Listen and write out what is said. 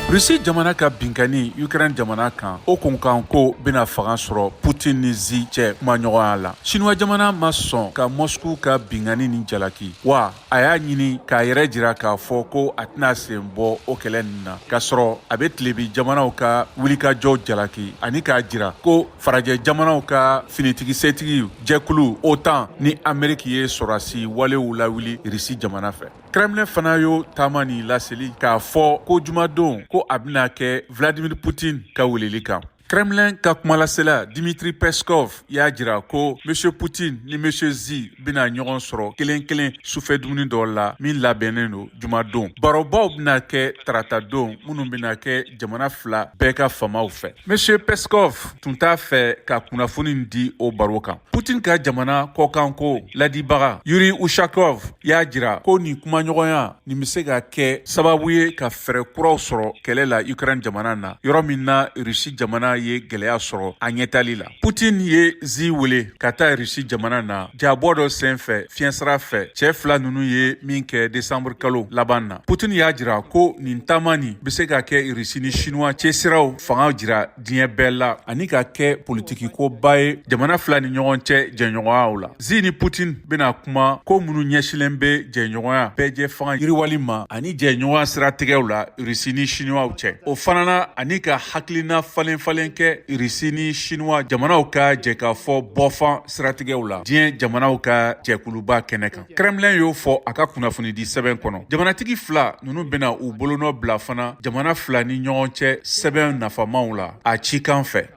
Russie jamana ka binkanni Ukraine jamana kan, o kunkanko bɛna fanga sɔrɔ Putin ni Xi cɛ kumaɲɔgɔnya la. Chinois jamana ma sɔn ka Moscou ka binkanni nin jalaki wa a y'a ɲini k'a yɛrɛ jira k'a fɔ ko a tɛna sen bɔ o kɛlɛ nin na, k'a sɔrɔ a bɛ tilebi jamanaw ka wulikajɔw jalaki ani k'a jira ko farajɛ jamanaw ka finitigi setigi jɛkulu OTAN ni Ameriki ye sɔrɔdasi walew lawuli Russie jamana fɛ. Kremlin fana y'o taama nin laseli k'a fɔ ko jumadon ko a bɛna kɛ Vladimir Putin ka weleli kan. Kremlin ka kumalasela Dmitry Peskov y'a jira ko Monsieur Putin ni Monsieur Xi bɛna ɲɔgɔn sɔrɔ kelen kelen sufɛ dumuni dɔ la min labɛnnen don jumadon. Barobaw bɛna kɛ taratadon minnu bɛna kɛ jamana fila bɛɛ ka faamaw fɛ. Monsieur Peskov tun t'a fɛ ka kunnafoni di o baro kan. Putin ka jamana kɔkanko ladibaga Yuri Ushakov y'a jira ko nin kumaɲɔgɔnya nin bɛ se ka kɛ sababu ye ka fɛɛrɛ kuraw sɔrɔ kɛlɛ la Ukraine jamana na, yɔrɔ min na Russie jamana ye gɛlɛya sɔrɔ a ɲɛtali la. Putin ye Xi wele ka taa Russie jamana na jabɔ dɔ sen fɛ fiɲɛsira fɛ, cɛ fila ninnu ye min kɛ décembre kalo laban na. Putin y'a jira ko nin taama nin bɛ se ka kɛ Russie ni Chinois cɛsiraw fanga jira diɲɛ bɛɛ la ani ka kɛ politikikoba ye jamana fila ni ɲɔgɔn cɛ jɛɲɔgɔnyaw la. Xi ni Putin bɛna kuma ko minnu ɲɛsilen bɛ jɛɲɔgɔnya bɛɛjɛ fanga yiriwali ma ani jɛɲɔgɔnya siratigɛw la Russie ni Chinois cɛ. O fana na, ani ka hakilina falen falen kɛ Russie ni Chinois jamanaw ka jɛkafɔ bɔfan siratigɛw la diɲɛ jamanaw ka jɛkuluba kɛnɛ kan. Kremlin y'o fɔ a ka kunnafonidi sɛbɛn kɔnɔ. Jamanatigi fila ninnu bɛna u bolonɔ bila fana jamana fila ni ɲɔgɔn cɛ sɛbɛn nafamaw la a cikan fɛ.